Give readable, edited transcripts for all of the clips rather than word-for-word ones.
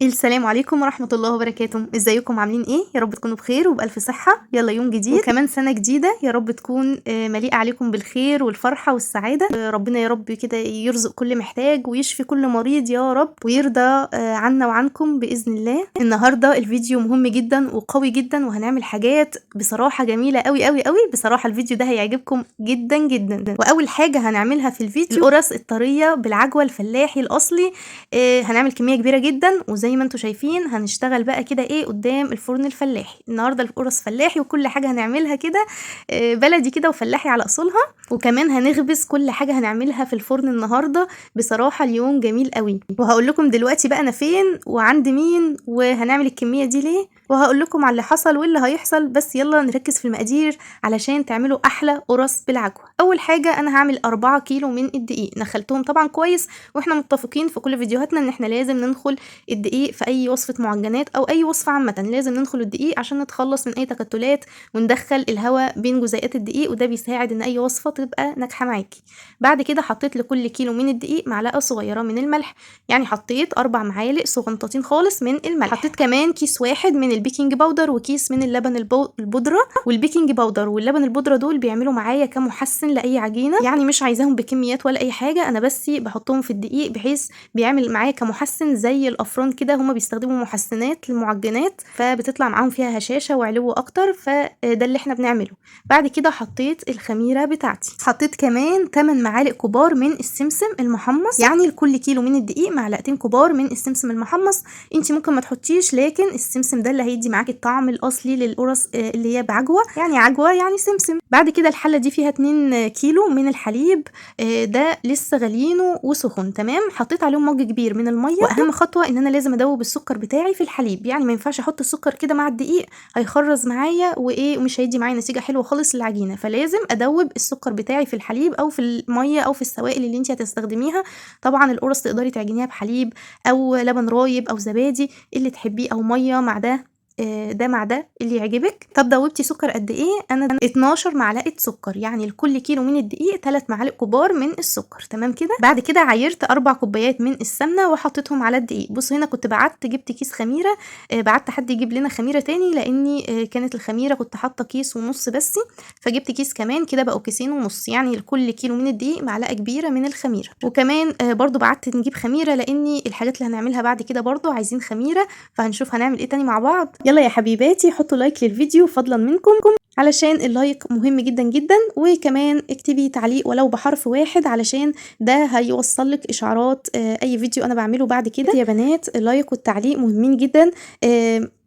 السلام عليكم ورحمة الله وبركاته. ازيكم عاملين ايه؟ يا رب تكونوا بخير وبألف صحة. يلا يوم جديد وكمان سنة جديدة، يا رب تكون مليئة عليكم بالخير والفرحة والسعادة. ربنا يا رب كده يرزق كل محتاج ويشفي كل مريض يا رب، ويرضى عنا وعنكم بإذن الله. النهاردة الفيديو مهم جدا وقوي جدا، وهنعمل حاجات بصراحة جميلة قوي قوي قوي. بصراحة الفيديو ده هيعجبكم جدا جدا. وأول حاجة هنعملها في الفيديو القرص الطرية بالعجوة الفلاحي الأصلي. هنعمل كمية كبيرة جدا، وزي ما انتم شايفين هنشتغل بقى كده ايه قدام الفرن الفلاحي. النهارده القرص فلاحي، وكل حاجة هنعملها كده بلدي كده وفلاحي على اصولها، وكمان هنخبز كل حاجة هنعملها في الفرن النهارده. بصراحة اليوم جميل قوي، وهقول لكم دلوقتي بقى انا فين وعند مين وهنعمل الكمية دي ليه، وهقول لكم على اللي حصل واللي هيحصل. بس يلا نركز في المقادير علشان تعملوا احلى قرص بالعجوه. اول حاجة انا هعمل 4 كيلو من الدقيق، نخلتهم طبعا كويس، واحنا متفقين في كل فيديوهاتنا ان احنا لازم ننخل الدقيق في اي وصفه معجنات او اي وصفه عامة، لازم ننخل الدقيق عشان نتخلص من اي تكتلات وندخل الهواء بين جزيئات الدقيق، وده بيساعد ان اي وصفه تبقى ناجحة معاكي. بعد كده حطيت لكل كيلو من الدقيق معلقه صغيرة من الملح، يعني حطيت 4 معالق صغنطاطين خالص من الملح. حطيت كمان كيس واحد من ال baking powder وكيس من اللبن البودره. وال baking powder واللبن البودره دول بيعملوا معايا كمحسن لاي عجينه، يعني مش عايزاهم بكميات ولا اي حاجة، انا بس بحطهم في الدقيق بحيث بيعمل معايا كمحسن زي الافران كده، هما بيستخدموا محسنات للمعجنات فبتطلع معاهم فيها هشاشة وعلو اكتر، فده اللي احنا بنعمله. بعد كده حطيت الخميره بتاعتي، حطيت كمان 8 معالق كبار من السمسم المحمص، يعني لكل كيلو من الدقيق معلقتين كبار من السمسم المحمص. انت ممكن ما تحطيش، لكن السمسم ده اللي هيدي معاكي الطعم الاصلي للقرص اللي هي بعجوه، يعني عجوه يعني سمسم. بعد كده الحلة دي فيها 2 كيلو من الحليب، ده لسه غاليينه وسخن تمام. حطيت عليهم مج كبير من المية. واهم خطوة ان انا لازم ادوب السكر بتاعي في الحليب، يعني ما ينفعش احط السكر كده مع الدقيق، هيخرز معايا وايه ومش هيدي معايا نتيجة حلوة خالص للعجينه، فلازم ادوب السكر بتاعي في الحليب او في المية او في السوائل اللي انت هتستخدميها. طبعا القرص تقدري تعجنيها بحليب او لبن رايب او زبادي اللي تحبيه، او مية مع ده ده مع ده اللي يعجبك. طب دوبتي سكر قد ايه؟ انا 12 معلقه سكر، يعني لكل كيلو من الدقيق 3 معالق كبار من السكر تمام كده. بعد كده عايرت 4 كوبايات من السمنة وحطيتهم على الدقيق. بصوا هنا كنت بعت جبت كيس خميره، بعت حد يجيب لنا خميره تاني، لاني كانت الخميره كنت حاطه كيس ونص بس، فجبت كيس كمان كده بقوا 2.5 كيس، يعني لكل كيلو من الدقيق معلقه كبيرة من الخميره. وكمان برضو بعت نجيب خميره، لاني الحاجات اللي هنعملها بعد كده برضو عايزين خميره، فهنشوف هنعمل ايه تاني مع بعض. يلا يا حبيباتي حطوا like للفيديو فضلا منكم، علشان ال like مهم جدا جدا، وكمان اكتبي تعليق ولو بحرف واحد علشان ده هيوصل لك اشعارات اي فيديو انا بعمله بعد كده. يا بنات ال like والتعليق مهمين جدا،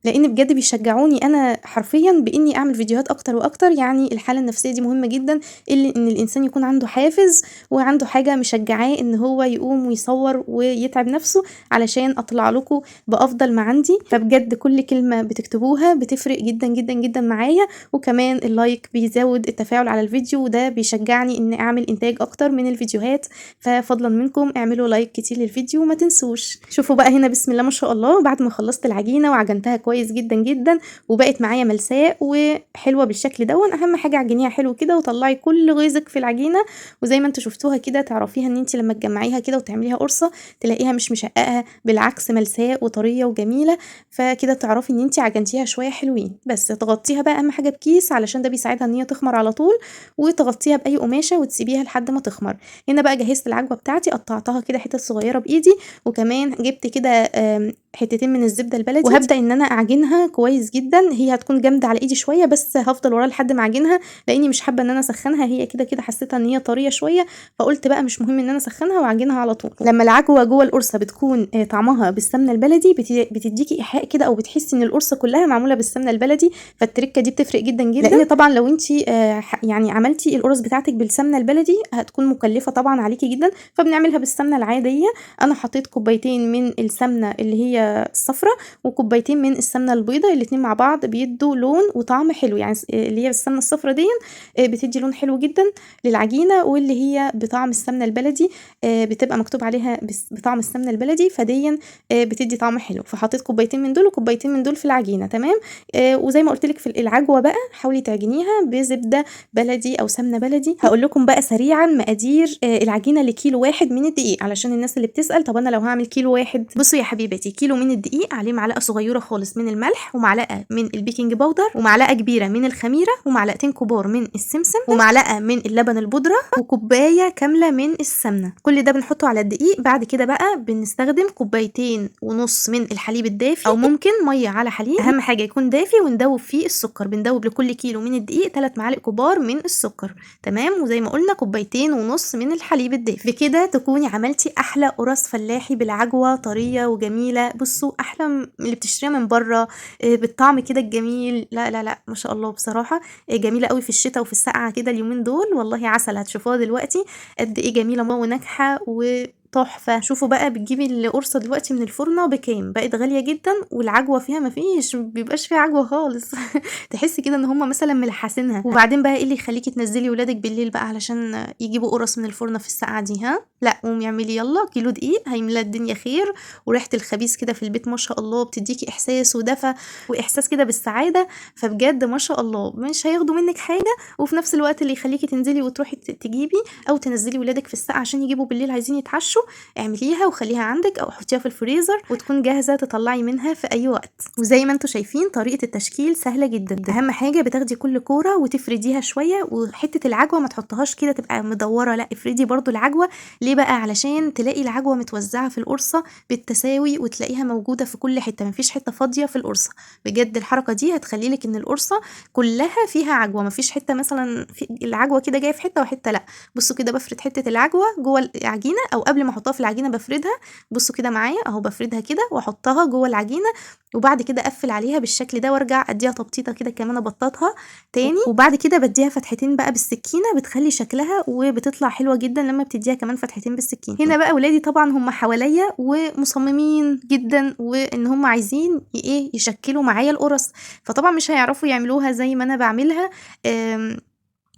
لان بجد بيشجعوني انا حرفيا باني اعمل فيديوهات اكتر واكتر. يعني الحالة النفسية دي مهمة جدا، اللي ان الانسان يكون عنده حافز وعنده حاجة مشجعاه ان هو يقوم ويصور ويتعب نفسه علشان اطلع لكم بافضل ما عندي. فبجد كل كلمة بتكتبوها بتفرق جدا جدا جدا معايا، وكمان ال like بيزود التفاعل على الفيديو، وده بيشجعني ان اعمل انتاج اكتر من الفيديوهات. ففضلا منكم اعملوا like كتير للفيديو وما تنسوش. شوفوا بقى هنا بسم الله ما شاء الله، بعد ما خلصت العجينة وعجنتها كويس جدا جدا وبقت معايا ملساء وحلوه بالشكل دون. اهم حاجة عجنيها حلو كده وطلعي كل غيظك في العجينة، وزي ما انتوا شفتوها كده تعرفيها ان انت لما تجمعيها كده وتعمليها قرصة تلاقيها مش مشققه، بالعكس ملساء وطريه وجميلة، فكده تعرفي ان انت عجنتيها شوية حلوين. بس تغطيها بقى اهم حاجة بكيس علشان ده بيساعدها ان هي تخمر على طول، وتغطيها باي قماشة وتسيبيها لحد ما تخمر. هنا بقى جهزت العجوه بتاعتي، قطعتها كده حتت صغيرة بايدي، وكمان جبت كده حتتين من الزبدة البلدي، وهبدا ان انا اعجنها كويس جدا. هي هتكون جامدة على ايدي شوية، بس هفضل وراها لحد ما اعجنها، لاني مش حابة ان انا اسخنها، هي كده كده حسيتها ان هي طرية شوية، فقلت بقى مش مهم ان انا اسخنها واعجنها على طول. لما العجوه جوه القرصه بتكون طعمها بالسمنه البلدي بتديكي ايحاء كده، او بتحسي ان القرصه كلها معمولة بالسمنه البلدي، فالتركه دي بتفرق جدا جدا. لان طبعا لو انت يعني عملتي القرص بتاعتك بالسمنه البلدي هتكون مكلفة طبعا عليكي جدا، فبنعملها بالسمنه العادية. انا حطيت 2 كوباية من السمنة اللي هي الصفراء، وكوبايتين من السمنة السمنة البيضاء، الاتنين مع بعض بيدوا لون وطعم حلو. يعني اللي هي بالسمنه الصفرا دي بتدي لون حلو جدا للعجينه، واللي هي بطعم السمنة البلدي بتبقى مكتوب عليها بطعم السمنة البلدي، فدي بتدي طعم حلو. فحطيت كوبايتين من دول وكوبايتين من دول في العجينة، تمام. وزي ما قلت لك في العجوه بقى حاولي تعجنيها بزبده بلدي او سمنه بلدي. هقول لكم بقى سريعا مقادير العجينة لكيلو واحد من الدقيق علشان الناس اللي بتسال طب انا لو هعمل كيلو واحد. بصوا يا حبيبتي، كيلو من الدقيق عليه معلقه صغيرة خالص من الملح، ومعلقة من ال baking powder، ومعلقة كبيرة من الخميره، ومعلقتين كبار من السمسم، ومعلقة من اللبن البودره، وكوبايه كاملة من السمنة. كل ده بنحطه على الدقيق. بعد كده بقى بنستخدم كوبايتين ونص من الحليب الدافي، او ممكن مية على حليب، اهم حاجة يكون دافي، وندوب فيه السكر. بندوب لكل كيلو من الدقيق 3 معالق كبار من السكر، تمام. وزي ما قلنا كوبايتين ونص من الحليب الدافي. بكده تكوني عملتي احلى قرص فلاحي بالعجوه، طرية وجميلة. بصوا احلى من اللي بتشتريها من بره، بالطعم كده الجميل. لا لا لا ما شاء الله بصراحة جميلة قوي في الشتاء وفي السقعه كده اليومين دول، والله عسل. هتشوفوها دلوقتي قد ايه جميلة وناجحة وتحفه. شوفوا بقى بتجيبي القرصه دلوقتي من الفرنه بكام، بقت غالية جدا، والعجوه فيها مفيش، مبيبقاش فيها عجوه خالص. تحسي كده ان هم مثلا ملحسينها. وبعدين بقى ايه اللي يخليكي تنزلي ولادك بالليل بقى علشان يجيبوا قرص من الفرنه في السقعه دي؟ ها لا، قومي اعملي يلا كيلو دقيق هيملى الدنيا خير، وريحه الخبيث كده في البيت ما شاء الله بتديكي احساس ودفى واحساس كده بالسعادة. فبجد ما شاء الله مش هياخدوا منك حاجة، وفي نفس الوقت اللي يخليكي تنزلي وتروحي تجيبي او تنزلي ولادك في السقعه عشان يجيبوا بالليل عايزين يتعشوا، اعمليها وخليها عندك او حطيها في الفريزر وتكون جاهزة تطلعي منها في اي وقت. وزي ما انتم شايفين طريقه التشكيل سهلة جدا. اهم حاجة بتاخدي كل كورة وتفرديها شوية، وحتة العجوه ما تحطهاش كده تبقى مدورة، لا افردي برضو العجوه. ليه بقى؟ علشان تلاقي العجوه متوزعة في القرصه بالتساوي، وتلاقيها موجودة في كل حتة، مفيش حتة فاضية في القرصه. بجد الحركة دي هتخلي لك ان القرصه كلها فيها عجوه، مفيش حتة مثلا في العجوه كده جاية في حتة وحتة لا. بصوا كده بفرد حتة العجوه جوه العجينة، او قبل ما احطها في العجينة بفردها. بصوا كده معايا اهو، بفردها كده واحطها جوه العجينة، وبعد كده اقفل عليها بالشكل ده، وارجع اديها تبطيطه كده كمان ابططها تاني، وبعد كده بديها فتحتين بقى بالسكينة، بتخلي شكلها وبتطلع حلوة جدا لما بتديها كمان فتحتين بالسكينة. هنا بقى ولادي طبعا هم حواليا ومصممين جدا، وان هم عايزين ايه يشكلوا معايا القرص، فطبعا مش هيعرفوا يعملوها زي ما انا بعملها،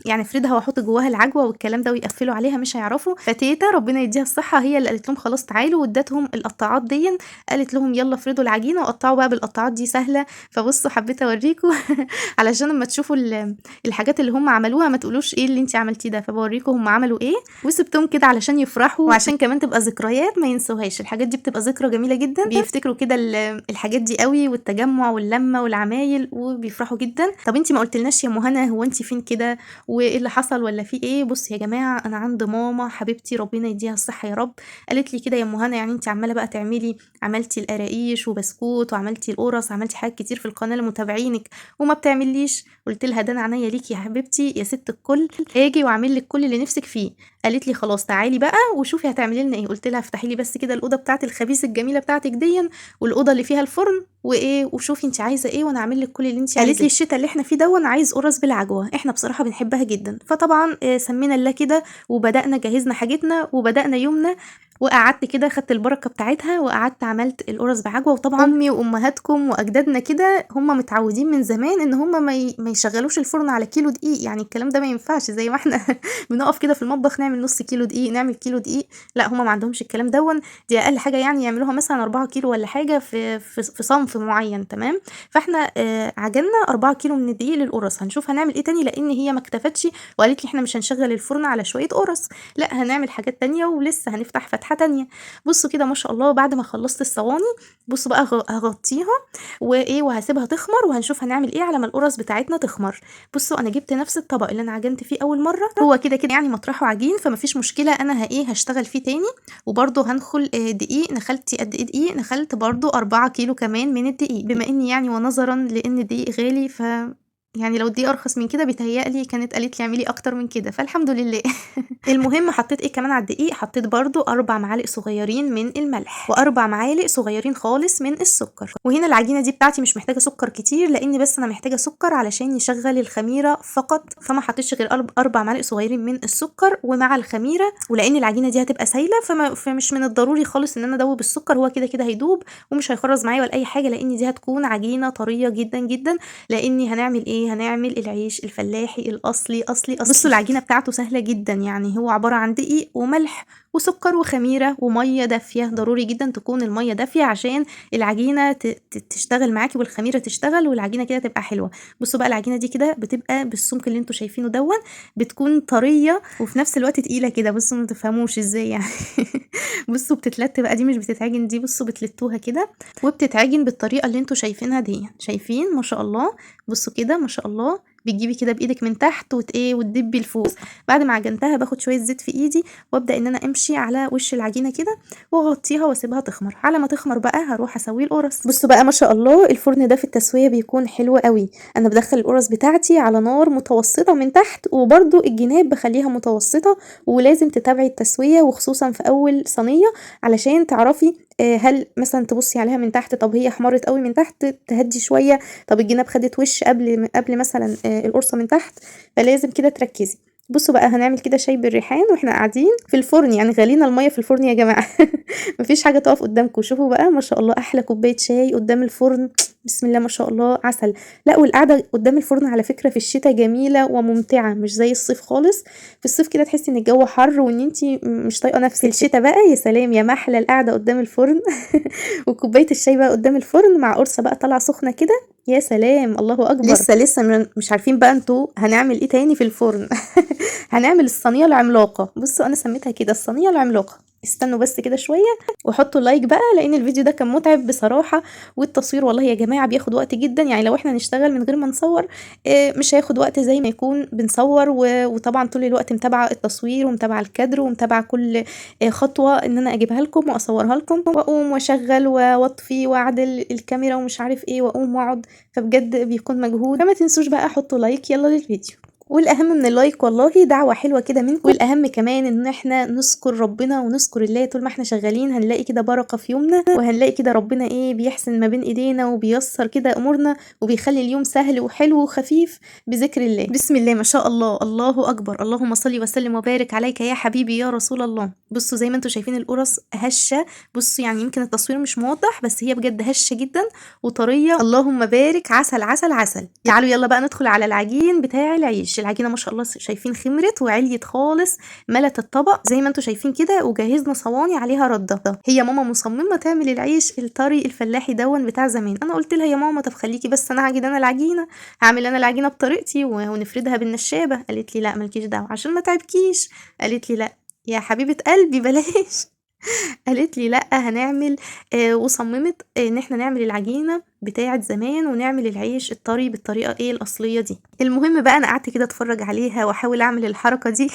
يعني افردها واحط جواها العجوه والكلام ده ويقفلوا عليها، مش هيعرفوا. فتيتا ربنا يديها الصحة هي اللي قالت لهم خلاص تعالوا، وادتهم القطاعات دي، قالت لهم يلا افردوا العجينة وقطعوا بقى بالقطاعات دي سهلة. فبصوا حبيت اوريكم علشان لما تشوفوا الحاجات اللي هم عملوها ما تقولوش ايه اللي انت عملتيه ده، فبوريكم هم عملوا ايه، وسبتهم كده علشان يفرحوا، وعشان كمان تبقى ذكريات ما ينسوهاش. الحاجات دي بتبقى ذكرى جميلة جدا، بيفتكروا كده الحاجات دي قوي، والتجمع واللمه والعمايل، وبيفرحوا جدا. طب انت ما قلتلناش يا مهنا هو انت فين كده وايه اللي حصل ولا في ايه؟ بص يا جماعة، انا عند ماما حبيبتي ربنا يديها الصحة يا رب، قالت لي كده يا مهنا يعني انت عماله بقى تعملي، عملتي القراقيش وبسكوت وعملتي القرص، عملتي حاجات كتير في القناة لمتابعينك وما بتعمليش. قلت لها ده انا عينيا ليكي يا حبيبتي يا ست الكل، اجي واعمل لك كل اللي نفسك فيه. قالت لي خلاص تعالي بقى وشوفي هتعملي لنا ايه. قلت لها افتحي لي بس كده الاوضة بتاعه الخبيث الجميلة بتاعتك دي، والاوضه اللي فيها الفرن وايه، وشوفي انت عايزه ايه وانا اعمل لك كل اللي انت عايزاه. قالت لي الشتاء اللي احنا فيه ده عايز قرص بالعجوه، احنا بصراحة بنحبها جدا. فطبعا سمينا الله كده وبدانا جهزنا حاجتنا وبدانا يومنا، وقعدت كده خدت البركة بتاعتها وقعدت عملت القرص بعجوه. وطبعا امي وامهاتكم واجدادنا كده هم متعودين من زمان ان هم ما يشغلوش الفرن على كيلو دقيق، يعني الكلام ده ما ينفعش زي ما احنا بنقف كده في المطبخ نعمل نص كيلو دقيق نعمل كيلو دقيق، لا هم ما عندهمش الكلام دون، دي اقل حاجة يعني يعملوها مثلا 4 كيلو ولا حاجة في صنف معين، تمام. فاحنا عجلنا 4 كيلو من الدقيق للقرص. هنشوف هنعمل ايه تاني، لان هي ما اكتفتش وقالت لي احنا مش هنشغل الفرن على شوية قرص، لا هنعمل حاجات تانية ولسه هنفتح فتحه تانية. بصوا كده ما شاء الله بعد ما خلصت الصواني، بصوا بقى هغطيها وايه وهسيبها تخمر، وهنشوف هنعمل ايه على ما القرص بتاعتنا تخمر. بصوا انا جبت نفس الطبق اللي انا عجنت فيه اول مرة، هو كده كده يعني مطرحه عجين فمفيش مشكلة، انا ايه هشتغل فيه تاني. وبرده هنخل دقيق، نخلتي قد ايه دقيق؟ نخلت برده 4 كيلو كمان من الدقيق، بما اني يعني ونظرا لان الدقيق غالي ف يعني لو الدقيق أرخص من كده بيتهيأ لي كانت قالت لي اعملي أكتر من كده، فالحمد لله. المهم حطيت إيه كمان على الدقيق؟ حطيت برضو 4 معالق صغيرين من الملح، و4 معالق صغيرين خالص من السكر. وهنا العجينة دي بتاعتي مش محتاجة سكر كتير، لأن بس أنا محتاجة سكر علشان يشغل الخميرة فقط، فما حطيتش غير 4 معالق صغيرين من السكر ومع الخميرة. ولأن العجينة دي هتبقى سايلة فمش من الضروري خالص إن أنا أدوب السكر، هو كده كده هيدوب ومش هيخرز معايا ولا أي حاجة، لأن دي هتكون عجينة طرية جدا جدا. لأني هنعمل إيه؟ هنعمل العيش الفلاحي الأصلي أصلي أصلي. بصوا العجينة بتاعته سهلة جدا، يعني هو عبارة عن دقيق وملح وسكر وخميرة ومية دافية. ضروري جدا تكون المية دافية عشان العجينة تشتغل معاكي والخميرة تشتغل والعجينة كده تبقى حلوة. بصوا بقى العجينة دي كده بتبقى بالسمك اللي انتوا شايفينه دون، بتكون طرية وفي نفس الوقت تقيلة كده. بصوا ما تفهموش ازاي يعني. بصوا بتتلت بقى، دي مش بتتعجن دي، بصوا بتلتوها كده وبتتعجن بالطريقة اللي انتوا شايفينها دي. شايفين ما شاء الله؟ بصوا كده ما شاء الله، بتجيبي كده بايدك من تحت وتدبي لفوق. بعد ما عجنتها باخد شوية زيت في ايدي وابدا ان انا امشي على وش العجينة كده واغطيها واسيبها تخمر. على ما تخمر بقى هروح اسوي القرص. بصوا بقى ما شاء الله الفرن ده في التسوية بيكون حلو قوي. انا بدخل القرص بتاعتي على نار متوسطه من تحت، وبرده الجناب بخليها متوسطه، ولازم تتابعي التسوية وخصوصا في اول صينية علشان تعرفي هل مثلا تبصي عليها من تحت، طب هي احمرت قوي من تحت تهدي شوية، طب الجناب خدت وش قبل مثلا القرصه من تحت، فلازم كده تركزي. بصوا بقى هنعمل كده شاي بالريحان واحنا قاعدين في الفرن، يعني غالينا المية في الفرن يا جماعة. مفيش حاجة تقف قدامكم. شوفوا بقى ما شاء الله احلى كوباية شاي قدام الفرن، بسم الله ما شاء الله عسل. لا والقعده قدام الفرن على فكرة في الشتاء جميلة وممتعة، مش زي الصيف خالص. في الصيف كده تحسي ان الجو حر وان انتي مش طايقة نفسك. في الشتاء بقى يا سلام يا محلى القعدة قدام الفرن. وكوبايه الشاي بقى قدام الفرن مع قرصة بقى طالعه سخنة كده، يا سلام الله اكبر. لسه مش عارفين بقى انتوا هنعمل ايه تاني في الفرن. هنعمل الصينية العملاقة. بصوا انا سميتها كده الصينية العملاقة. استنوا بس كده شوية وحطوا like بقى، لان الفيديو ده كان متعب بصراحة، والتصوير والله يا جماعة بياخد وقت جدا. يعني لو احنا نشتغل من غير ما نصور مش هياخد وقت زي ما يكون بنصور، وطبعا طول الوقت متابعه التصوير ومتابعة الكادر ومتابعة كل خطوة ان انا اجيبها لكم واصورها لكم، واقوم واشغل واطفي واعدل الكاميرا ومش عارف ايه واقوم واقعد، فبجد بيكون مجهود. فما تنسوش بقى حطوا like يلا للفيديو. والاهم من ال like والله دعوه حلوة كده منكم، والاهم كمان ان احنا نذكر ربنا ونذكر الله طول ما احنا شغالين. هنلاقي كده بركة في يومنا، وهنلاقي كده ربنا ايه بيحسن ما بين ايدينا وبيسر كده امورنا وبيخلي اليوم سهل وحلو وخفيف بذكر الله. بسم الله ما شاء الله، الله اكبر، اللهم صل وسلم وبارك عليك يا حبيبي يا رسول الله. بصوا زي ما انتم شايفين القرص هشه، بصوا يعني يمكن التصوير مش موضح بس هي بجد هشه جدا وطريه، اللهم بارك، عسل عسل عسل. تعالوا يلا بقى ندخل على العجين بتاع العيش. العجينة ما شاء الله شايفين خمرت وعليت خالص، ملت الطبق زي ما انتم شايفين كده، وجهزنا صواني عليها رده. هي ماما مصممه تعمل العيش الطري الفلاحي دون بتاع زمان. انا قلت لها يا ماما طب خليكي بس انا هعجن انا العجينة، هعمل انا العجينة بطريقتي ونفردها بالنشابه. قالت لي لا مالكيش دعوه عشان ما تعبكيش. قالت لي لا يا حبيبه قلبي بلاش. قالت لي لا هنعمل، وصممت ان احنا نعمل العجينة بتاعه زمان ونعمل العيش الطري بالطريقة ايه الاصلية دي. المهم بقى انا قعدت كده اتفرج عليها واحاول اعمل الحركة دي.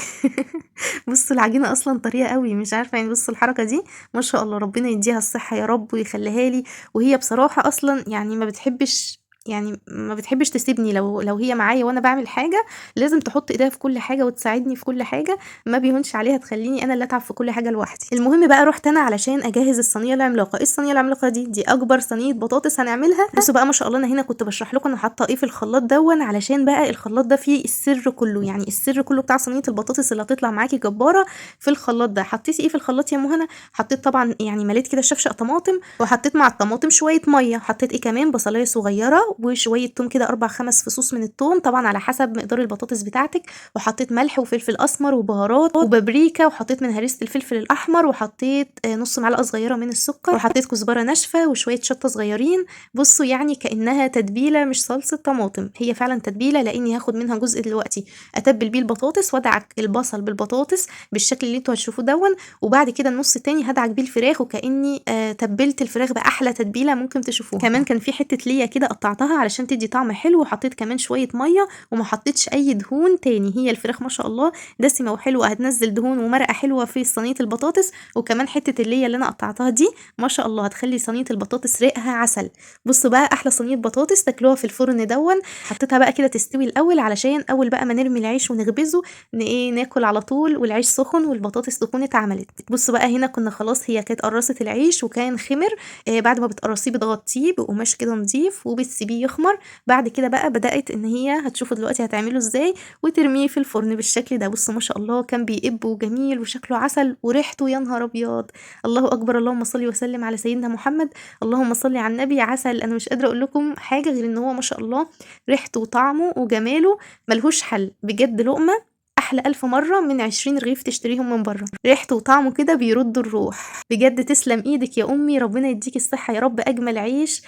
بصوا العجينة اصلا طرية قوي، مش عارفه يعني. بصوا الحركة دي ما شاء الله، ربنا يديها الصحة يا رب ويخليها لي. وهي بصراحة اصلا يعني ما بتحبش، يعني ما بتحبش تسيبني، لو هي معايا وانا بعمل حاجة لازم تحط ايديها في كل حاجة وتساعدني في كل حاجة، ما بيهونش عليها تخليني انا اللي اتعب في كل حاجة لوحدي. المهم بقى رحت انا علشان اجهز الصينية العملاقة. ايه الصينية العملاقة دي؟ دي اكبر صينية بطاطس هنعملها. بصوا بقى ما شاء الله انا هنا كنت بشرح لكم انا حاطه ايه في الخلاط دون، علشان بقى الخلاط ده فيه السر كله، يعني السر كله بتاع صينية البطاطس اللي هتطلع معاكي جبارة في الخلاط ده. حطيتي ايه في الخلاط يا مهنا؟ حطيت طبعا يعني مليت كده شفشق طماطم، وحطيت مع الطماطم شوية مية، حطيت ايه كمان بصلايه صغيرة وشوية توم كده 4-5 فصوص من التوم طبعا على حسب مقدار البطاطس بتاعتك، وحطيت ملح وفلفل اسمر وبهارات وبابريكا، وحطيت من هريسه الفلفل الاحمر، وحطيت نص معلقه صغيرة من السكر، وحطيت كزبره ناشفة وشوية شطه صغيرين. بصوا يعني كانها تتبيله مش صلصه طماطم، هي فعلا تتبيله لاني هاخد منها جزء دلوقتي اتبل بيه البطاطس وادعك البصل بالبطاطس بالشكل اللي انتوا هتشوفوه دون، وبعد كده النص التاني هدعك بيه الفراخ وكاني تبلت الفراخ باحلى تتبيله ممكن تشوفوها. كمان كان في حتة ليا كده قطعتها قطعتها علشان تدي طعم حلو، وحطيت كمان شوية مية، وما حطيتش اي دهون تاني. هي الفراخ ما شاء الله دسمة وحلوه، هتنزل دهون ومرقه حلوة في صينية البطاطس، وكمان حتة الليه اللي انا قطعتها دي ما شاء الله هتخلي صينية البطاطس ريقها عسل. بصوا بقى احلى صينية بطاطس تاكلوها في الفرن دون. حطيتها بقى كده تستوي الاول علشان اول بقى ما نرمي العيش ونخبزه ايه ناكل على طول والعيش سخن والبطاطس تكون اتعملت. بصوا بقى هنا كنا خلاص هي كانت قرصت العيش وكان خمر. بعد ما بتقرصيه بتغطيه بقماش كده نضيف وبتسيبيه يخمر. بعد كده بقى بدأت ان هي هتشوفوا دلوقتي هتعمله ازاي وترميه في الفرن بالشكل ده. بصوا ما شاء الله كان بيقب وجميل وشكله عسل وريحته يا نهار ابيض. الله اكبر، اللهم صل وسلم على سيدنا محمد، اللهم صل على النبي. عسل، انا مش قادرة اقول لكم حاجة غير ان هو ما شاء الله ريحته وطعمه وجماله ملهوش حل بجد. لقمة احلى 1000 مرة من 20 رغيف تشتريهم من بره. ريحته وطعمه كده بيرد الروح بجد. تسلم ايدك يا امي، ربنا يديكي الصحة يا رب. اجمل عيش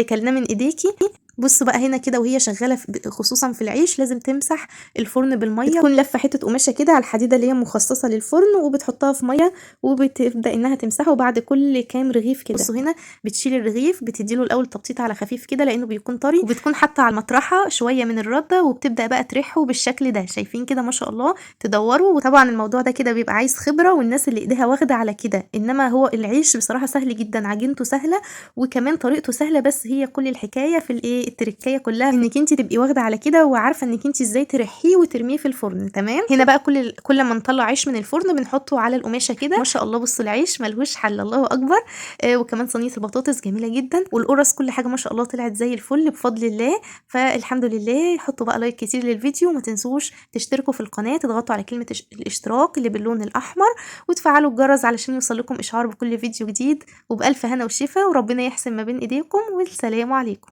كلناه من ايديكي. بصوا بقى هنا كده وهي شغالة خصوصا في العيش لازم تمسح الفرن بالمية، بتكون لفه حتة قماشة كده على الحديدة اللي هي مخصصة للفرن وبتحطها في مية وبتبدا انها تمسحه بعد كل كام رغيف كده. بصوا هنا بتشيل الرغيف، بتديله الاول تبطيط على خفيف كده لانه بيكون طري، وبتكون حاطه على المطرحه شوية من الردة وبتبدا بقى تريحه بالشكل ده. شايفين كده ما شاء الله تدوره. وطبعا الموضوع ده كده بيبقى عايز خبره والناس اللي ايديها واخده على كده، انما هو العيش بصراحة سهل جدا، عجينته سهلة وكمان طريقته سهلة، بس هي كل الحكاية في الايه التركايه كلها انك انت تبقي واخده على كده وعارفه انك انت ازاي ترحيه وترميه في الفرن. تمام. هنا بقى كل ما نطلع عيش من الفرن بنحطه على القماشه كده. ما شاء الله بصوا العيش ملهوش حل، الله اكبر. وكمان صينية البطاطس جميلة جدا، والقرص كل حاجة ما شاء الله طلعت زي الفل بفضل الله. فالحمد لله. حطوا بقى like كتير للفيديو، وما تنسوش تشتركوا في القناة، تضغطوا على كلمة الاشتراك اللي باللون الاحمر، وتفعلوا الجرس علشان يوصل لكم اشعار بكل فيديو جديد. وبالف هنا وشفا، وربنا يحسن ما بين ايديكم، والسلام عليكم.